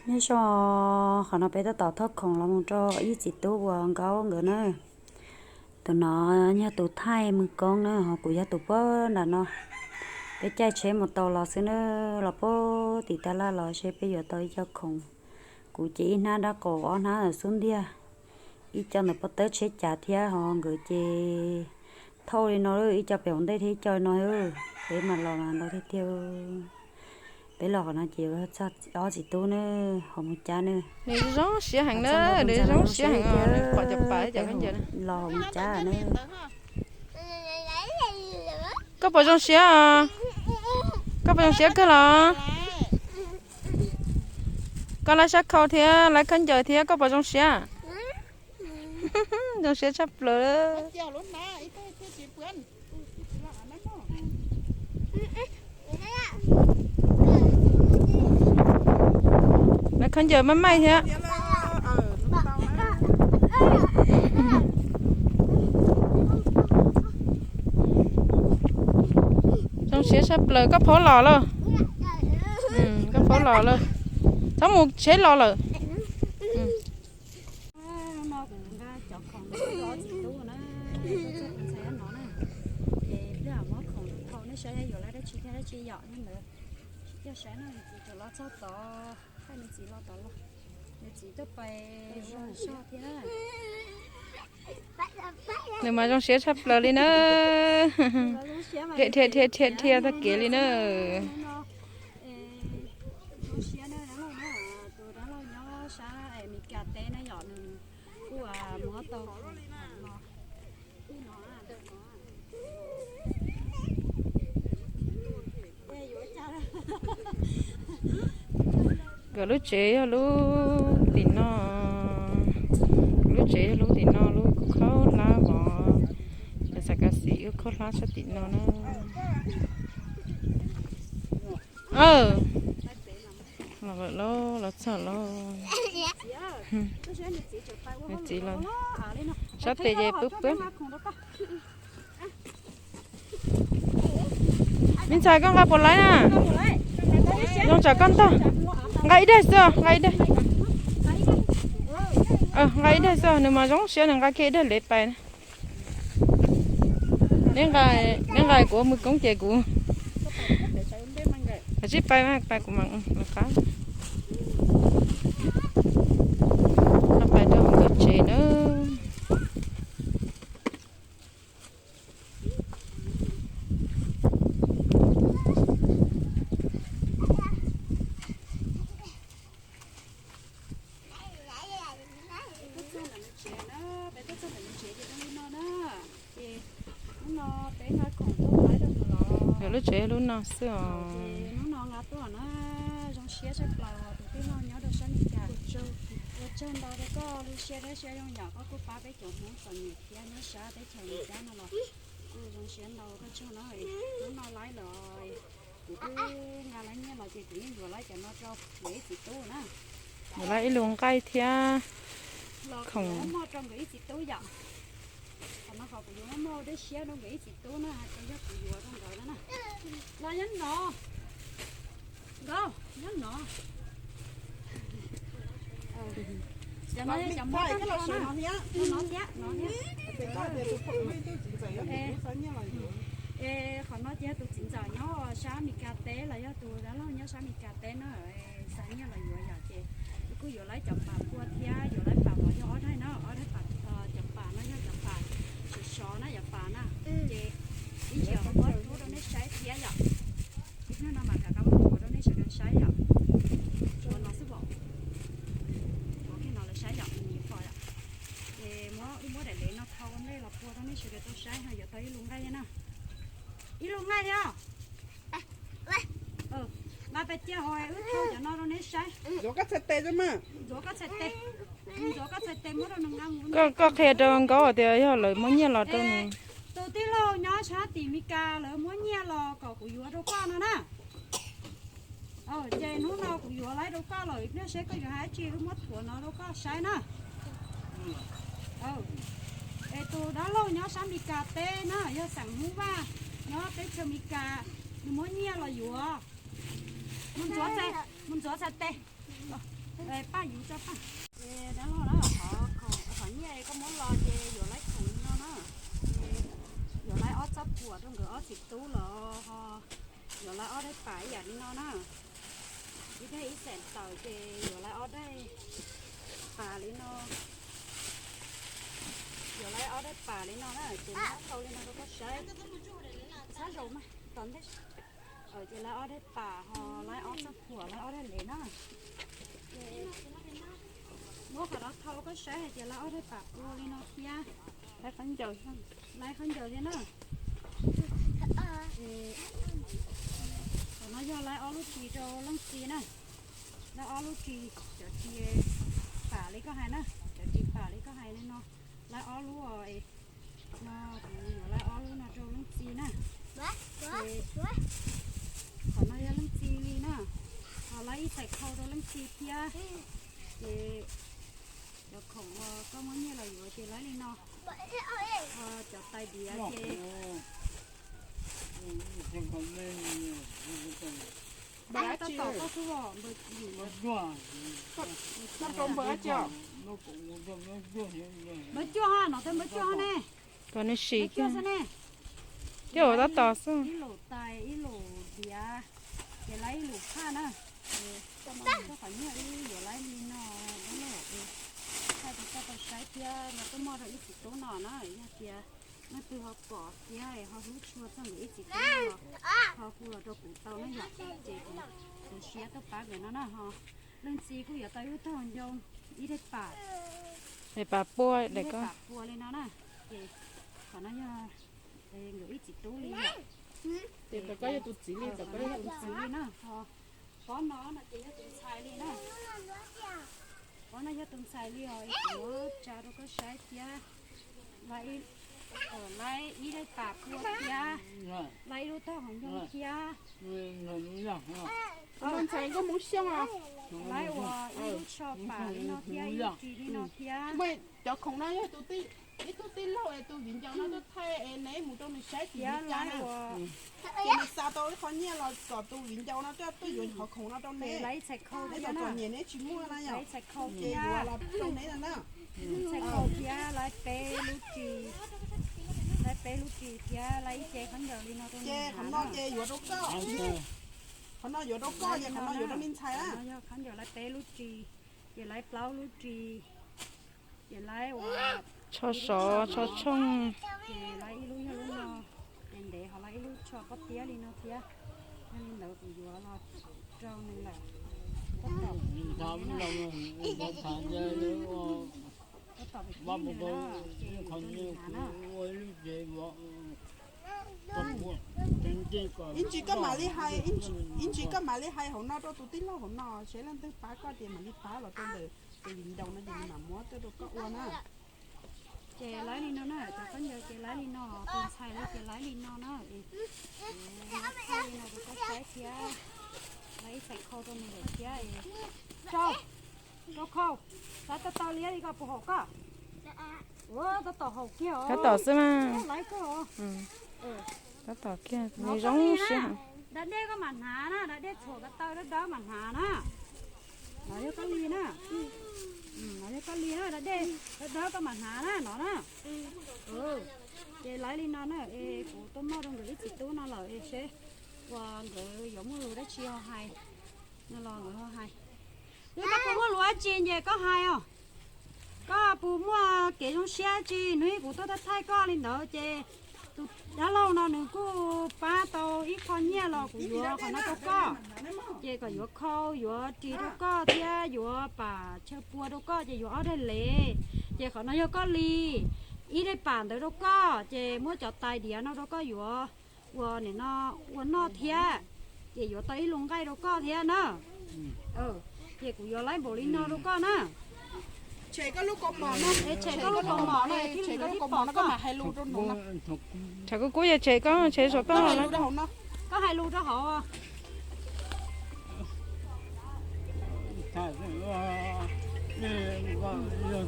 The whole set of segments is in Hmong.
Nyob zoo, qhov no peb tab tom thauj khoom los mus rau ib txiv tub uas Nkaub nkawd na. Tus no yog tus thaij mus koob na, ho kuv yog tus puag nram no. Peb caij tsheb mus tau los xwb na, los puag tim tab laj los seb peb yuav tau ib co khoom. Kuv ces ib hnab dab qaum, ob hnab ntawm xub ntiag, ib co ntawm pob tawb tsheb cav thiab, ho nkawd ces thauj li no, ib co pem hauv ntej thiab ib co li no. Peb mas los mas ntau tiag tiag. Peb los qhov no ces txog ob txiv tub na, ho mus cab na. Nws zoo siab heev na, nws zoo siab heev, nws pom cov pas cov khaub ncaws na. Los mus cab na. Koj puas zoo siab? Koj puas zoo siab kawg los? Koj laib sab khau thiab laib khaub ncaws thiab, koj puas zoo siab? Zoo siab tshaj plaws. Laib khaub ncaws maj maij thiab. Zoo siab tshaj plaws, koj phaub los lawm. Koj phaub los lawm. Txhob mus, tsheb los lawm. Hnub no kuv nqa cov khoom rau ob txiv tub na, rau txog tus ntxhais no na, ces pliag muab khoom rau nej saib yuav laib dab tsi thiab dab tsi yom. Nyob ntawd tsis coj saib no, nws txiv tseem los txog tod, thaij nws txiv los tod los, nws txiv tuaj pais zoo soj thiab. Nws mas zoo siab tshaj plaws li na. Dhia dhia dhia dhia dhia tag kev li na. Zoo siab na, dab laug na, tus dab laug nyob sab Amelikas teb na yom, nws kuj muab tau no. Nkawd lub tsev yog lub tim no, lub tsev yog lub tim no, lub khaub hlab vov, xav kav xim lub khaub hlab sab tim no na. Los lawm lauj, los txog lauj. Nws txiv los, sab tes ces pwb pwb. Me ntxhais, koj nqa puas laib na? Zoo tsam koj ntog. Nqa ib daig xwb, nqa ib daig. Nqa ib daig xwb, nws mas zoo siab nws nqa kiag ib daig lev pais. Neb nqa, neb nqa kuv ua mwj koob ces kuv, kav tsij pais mas pais kuv mam qab. Pais rau nkawd tsev na. Peb tuaj txog ntawm nws tsev na, peb tuaj txog ntawm nws tsev ces zoo li no na. Ces hnub no peb nqa khoom tuaj faib rau nws los. Nkawd lub tsev lub no xwb os. Ces hnub no nqa tuaj na, zoo siab tshaj plaws tus tij laug nyob rau sab Meskas. Ua tsaug ntau rau koj lub siab dawb siab zoo yom, koj kuj pab peb cov Hmoob txom nyem thiab nyob sab teb chaws Meskas no los kuj zoo siab ntau, koj tsaug na. Hnub no laib los kuv twb nqa laib nyiaj los ces kuv yeej yuav laib cov no rau nkawd ib txiv tub na. Yuav laib ib lub nqaij thiab khoom muaj rau nkawd ib txiv tub yom. Qhov no qhov kuv yuav muaj dej siab rau nkawd ib txiv tub na, rau yog kuv yuav rau nkawd na. Los nyob no, nkauj nyob no. Cov no yog cov muab tag nrho na. No thiab, no thiab. Es qhov no ces yog tus txiv ntxawm nyob sab Meskas teb los yog tus dab laug nyob sab Meskas teb na, xa nyiaj los yuav yom, ces kuj yuav laib cov pas pua thiab yuav laib pas vov yog ob daig na, ob daig pas, cov pas no yog cov pas sov sov na, cov pas na. Ces ib ntsis kuv muab rau nej saib thiab yom. Ib pliag no mam rov qab muab rau nej sawv daws saib yom. Ua no xwb pom, ua kiag no lawv saib yom, nyiam pom yom. Ces muab, wb muab daim lev no thau ua ntej los pua rau nej sawv daws tau saib ho yuav tau ib lub nqaij na. Ib lub nqaij thiab. Nqa pes tsawg ho wb thau cov no rau neb saib. Ntxuav koj txhais tes, ntxuav koj txhais tes muab rau nws nqa mus. Koj qhia rau Nkaub tias yog lawv muab nyiaj los rau nws. Tus tij laug nyob sab tim Meskas lawv muab nyiaj los kom kuv yuav rau koj no na. Ces hnub no kuv yuav laib rau koj lawm, ib pliag seb koj yuav hais dab tsi wb muab thuav no rau koj saib na. Es tus dab laug nyob sab Meskas teb na, yog xeem Hmoob Vaj nyob teb chaws Meskas, nws muab nyiaj los yuav. Mus ntxuav txhais tes. Paj yuv tso paj. Dab laug na, qhov nyiaj koj muab los ces yuav laib khoom li no na. Ces yuav laib ob txoj phuam rau nkawd ob txiv tub los ho yuav laib ob daim pam ib yam li no na. Ib daim ib xeem tawm ces yuav laib ob daim pam li no. Yuav laib ob daim pam li no na, ces muab thau li no rau koj saib. Txhob zaum mas tom ntej. Ces laib ob daim pam ho laib ob txoj phuam, laib ob daim lev na. Muab qhov no thau koj saib hais tias laib ob daim pam pua li no thiab. Laib khaub ncaws, laib khaub ncaws thiab na. Qhov no yog laib ob lub ris rau leej txiv na. Laib ob lub ris, cov ris pam li koj hais na, cov ris pam li koj hais li no. Laib ob lub os, no kuv yuav laib ob lub no rau leej txiv na. Ces qhov no yog leej txiv li na, ho laib ib txhais khau rau leej txiv thiab. Ces cov khoom uas koj muab nyiaj los yuav ces laib li no. Ho cov tais diav ces npawb cuag, npawb cuag ha, no twb npawb cuag ha ne. Kom nws sim kiag xwb ne. Coj ua tab tom xwb. Ib lus tais ib lus diav, ces laib ib lus phaj na. Koj qhov nyiaj wb yuav laib li no, dab laug, phaj rau koj tau saib thiab no, koj muab rau ib txiv tub no na, yog tias leej twg ho pom thiab ho hlub tshua txog nkawd ib txiv tub no los ho hu los rau kuv tau na yom, ces kuv tu siab tuaj pab nkawd no na ho. Leej txiv kuj yuav tau ib lub tog ncoo, ib daim pam, daim pam pua, ib daim pam pua li no na. Ces qhov no yog nkawd ib txiv tub li yom. Ces koj yog tus txiv li, koj yog tus txiv li na. Pob no no ces yog tus ntxhais li na. Pob no yog tus ntxhais li os, kuv muab tsa rau koj saib thiab. Laib ib daim pam pua thiab, laib ib lub tog hauv ncoo thiab. Tus ntxhais Nkauj Hmoob Xyooj os. Laib ua ib lub tsho pam li no thiab, ib lub ris li no thiab. Cov khoom no yog ib tug tij laug es tus viv ncaus no tuaj thaij es neb mus rau nws saib tim li cas na. Ces nws xa tau ib qho nyiaj los kom tus viv ncaus no coj tuaj yuav qhov khoom no rau neb. Neb txom txom nyem neb tsis muaj na yom. Ces yuav los rau neb no na. Txhais khau thiab laib peb lub ris, laib peb lub ris thiab laib ib ce khaub ncaws li no rau nws. Ces qhov no ces yuav rau koj, qhov no yuav rau koj ces qhov no yuav rau me ntxhais na. Yog khaub ncaws laib peb lub ris, ces laib plaub lub ris, ces laib ua tsho sov tsho tshooj. Ces laib ib lub yog lub no, ces ntev ho laib ib lub tsho pob tiab li no thiab. Yog li ntawd kuv yuav los rau nws lawm. Tab tom, tab tom pem nws na, ces rau nws hnav na. Ib ntsis koj mam li hais, ib ntsis koj mam li hais hauv no rau tus tij laug hauv no, seb leej twg pab koj ces mam li pab los rau ntawm tus viv ncaus no ces nws mam muab tuaj rau koj ua na. Ces laib li no na, cov khaub ncaws ces laib li no, tus ntxhais li ces laib li no na. Laib li no rau koj saib thiab, laib ib txhais khau rau nws lawm thiab. Rau, rau khau, xav tau tau liab li koj puas haum koj? Ua tab tom haum kiag os. Tab tom xwb mas. Laib kawg os. Tab tom kiag, nws zoo siab heev. Da dej koj mam hnav na, da dej txhuam ko taw dawb dawb mam hnav na. No yog koj li na. No yog koj li na, da dej dawb dawb koj mam hnav na, no na. Ces laib li no na, es kuv tuaj muab rau nkawd ib txiv tub no lawm es seb uas nkawd yuav muaj lus dab tsi ho hais no los nkawd ho hais. Yog koj puas muaj lus dab tsi ces koj hais os. Koj puas muaj kev zoo siab tsi, hnub ib kuv tuaj thaij thaij koj li ntawd ces tus dab laug no nws kuj pab tau ib qho nyiaj los kuv yuav qhov no rau koj. Ces kom yuav khau, yuav ris rau koj thiab yuav pam chaw pua rau koj ces yuav ob daig lev. Ces qhov no yog koj li, ib daig pam ntawd rau koj ces muab cov tais diav no rau koj yuav ua nim no ua noj thiab, ces yuav tau ib lub nqaij rau koj thiab na. Ces kuv yuav laib npaum li no rau koj na. Tshem koj lub kaus mom no, tshem koj lub kaus mom no, tshem koj lub kaus mom no koj mam hais lus rau nws no. Tshem kuv kuv yog tshem koj, tshem saum koj. Koj hais lus rau hauv.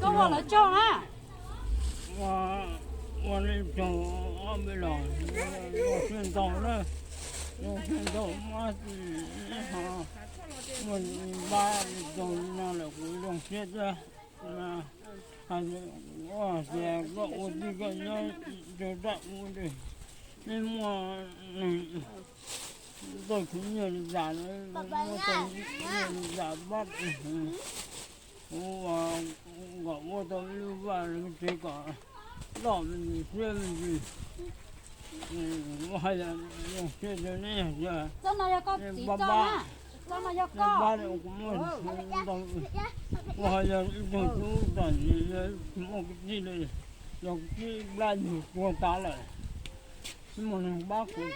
Koj ua lawv tsaug na. Ua li tsaug ob peb los, ua siab ntau na, ua siab ntau mas ho ua npab li tsaug no. Lawm kuv zoo siab tiag. Hais tias koj ua tij koj nyob rau zaj ub, nej muaj neeg tau khwv nyiaj li cas, muaj tau nyiaj li cas pab kuv kom ua tau lub vaj lub tsev kom loj me ntsis thiab me ntsis. Kuv hais zoo siab rau nej, pab pab, pab kuv muaj ntau. Kuv ho yog ib tug tub txom nyem, yog tsis muaj kwv tij li, yog kwv tij nplaj yug tuag tas lawm, tsis muaj neeg pab kuv.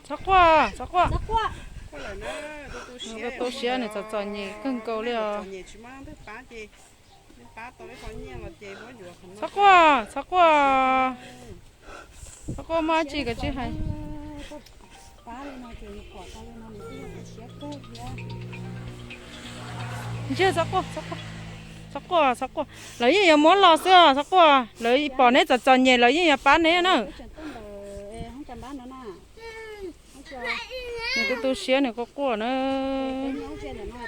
Txhob quaj, txhob quaj. Nws tu siab, nws txom txom nyem kawg nkaus li os. Txhob quaj, txhob quaj. Txhob quaj, muaj dab tsi koj tsij hais. Ntsiag, txhob quaj, txhob quaj, txhob quaj, txhob quaj. Lawv yeej yuav muab los xwb os, txhob quaj. Lawv pom neb txom txom nyem lawv yeej yuav pab neb na. Nws tu tu siab, nws quaj quaj na.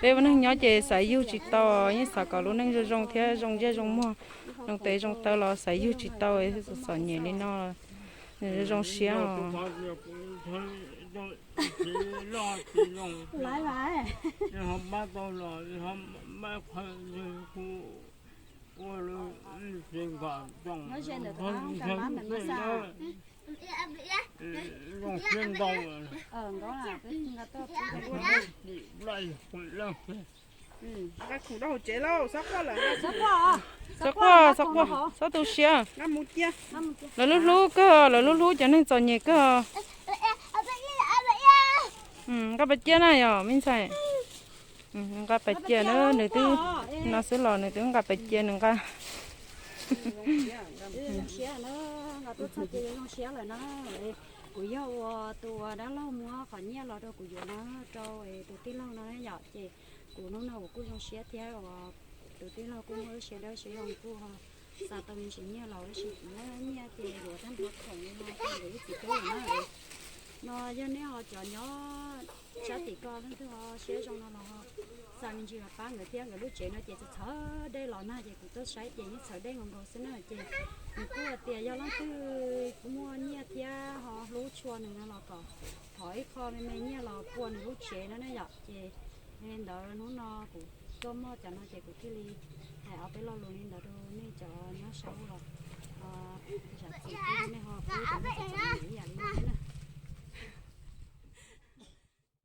Peb ua neeg nyob ces xav yug tsis tau, yeej xav kom lub neej zoo zoo thiab zoo ntsej zoo muag, zoo tes zoo taw los xav yug tsis tau, txom txom nyem li no, nws zoo siab os. Txhob quaj, txhob quaj, txhob tu siab. Lawv lub hlub kawg, lawv lub hlub cov neeg txom nyem kawg. Nqa pais cia na yom me ntxhais. Nqa pais cia na, nws twb no xwb los nws twb nqa pais cia, nws nqa. Zoo siab na, nqa tuaj txog ces yuav zoo siab lawm na. Kuv yog ua tus dab laug muab qhov nyiaj los rau kuv yuav no rau tus tij laug no yom, ces kuv hnub no kuv kuj zoo siab thiab uas tus tij laug kuj muaj lub siab dawb siab zoo kuj ho xa tau me ntsis nyiaj los tab sis kuv muab nyiaj ces yuav tag nrho khoom li no rau nkawd ib txiv tub lawm na. No yog nej ho cov nyob sab tim ko leej twg ho siab zoo no los xa me ntsis los pab nkawd thiab. Nkawd lub tsev no ces txawv txhawv dej los nag ces kuv tuaj saib ces yeej txhawv dej nkaus nkaus xwb na ces nws kuj hais tias yog leej twg muaj nyiaj thiab ho hlub tshua nws no los kom thov ib qho me me nyiaj los pua nws lub tsev no na yom. Ces li ntawd hnub no kuv tuaj muaj cov no ces kuv thiaj li hais ob peb lo lus li ntawd rau nej cov nyob sab ub los zam txim nej ho pub cov neeg txom nyem ib yam li no thiab na.